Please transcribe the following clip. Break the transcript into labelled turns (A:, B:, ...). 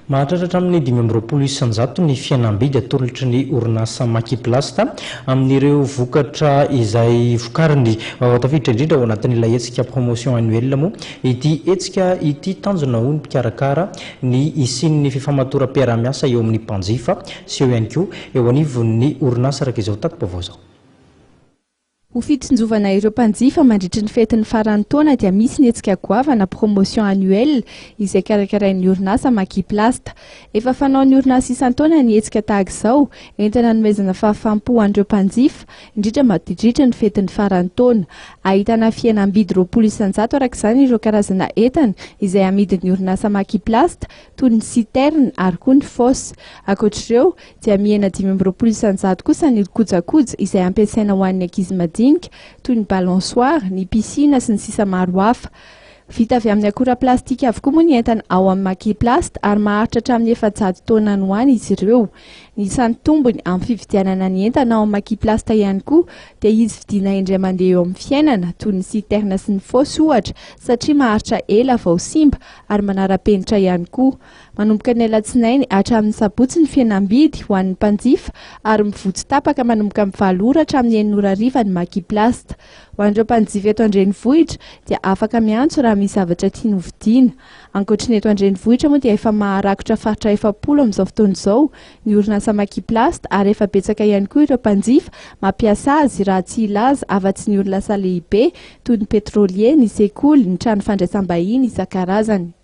A: Mahatratra hatramin'ny 25% ny fihenam-bidy atolotry ny orinasa Makiplast amin'ireo vokatra izay vokariny. Tafiditra indrindra ao anatin'ilay hetsika promotion annuelle moa ity hetsika ity. Tanjona hoy ny mpikarakara ny hisian'ny fifamatoram-piaraha-miasa eo amin'ny mpanjifa sy eo ihany koa eo anivon'ny orinasa araka izao tati-baovao izao.
B: Ho fitsinjovana ireo mpanjifa mandritry ny fetin'ny faran'ny taona dia misy ny hetsika goavana promotion annuelle izay karakarain'ny orinasa Makiplast. Efa fanaon'ny orinasa isan-taona ny hetsika tahaka izao, entina hanomezana fahafaham-po ho an'ireo mpanjifa, indrindra mandritry ny fetin'ny faran'ny taona. Ahitana fihenam-bidy 20% araka izany ireo karazana entana izay amidin'ny orinasa Makiplast toy ny citerne ary koa ny fosse. Ankoatr'ireo dia mihena 25% kosa ny kojakoja izay ampiasaina ho an'ny ankizy madinika toy ny balançoire, ny piscine sy ny sisa maro hafa. Vita avy amin'ny akora plastika avokoa moa ny entana ao amin'ny Makiplast ary maharitra hatramin'ny 400 taona any ho any izy ireo. Ny isan'ny tombony amin'ny fividianana ny entana ao amin'ny Makiplast ihany koa dia izy vidiana indray mandeha eo amin'ny fiainana toy ny citerne sy ny fosse ohatra satria maharitra ela vao simba ary manara-penitra ihany koa. Manomboka ny alatsinainy hatramin'ny sabotsy ny fihenam-bidy ho an'ny mpanjifa ary mivoa tsy tapaka manomboka amin'ny 8 ora hatramin'ny 6 ora hariva ny Makiplast. Ho an'ireo mpanjifa eto an-drenivohitra dia afaka miantso raha misy zavatra tiany hovidiana. Ankoatry ny eto an-drenivohitra moa dia efa maharakotra faritra 40 amin'izao fotoana izao ny orinasa Makiplast ary efa betsaka ihany koa ireo mpanjifa mampiasa azy raha tsy hilaza afa-tsy ny orinasa lehibe toy ny petrolier, ny sekoly, ny trano fandraisam-bahiny isan-karazany.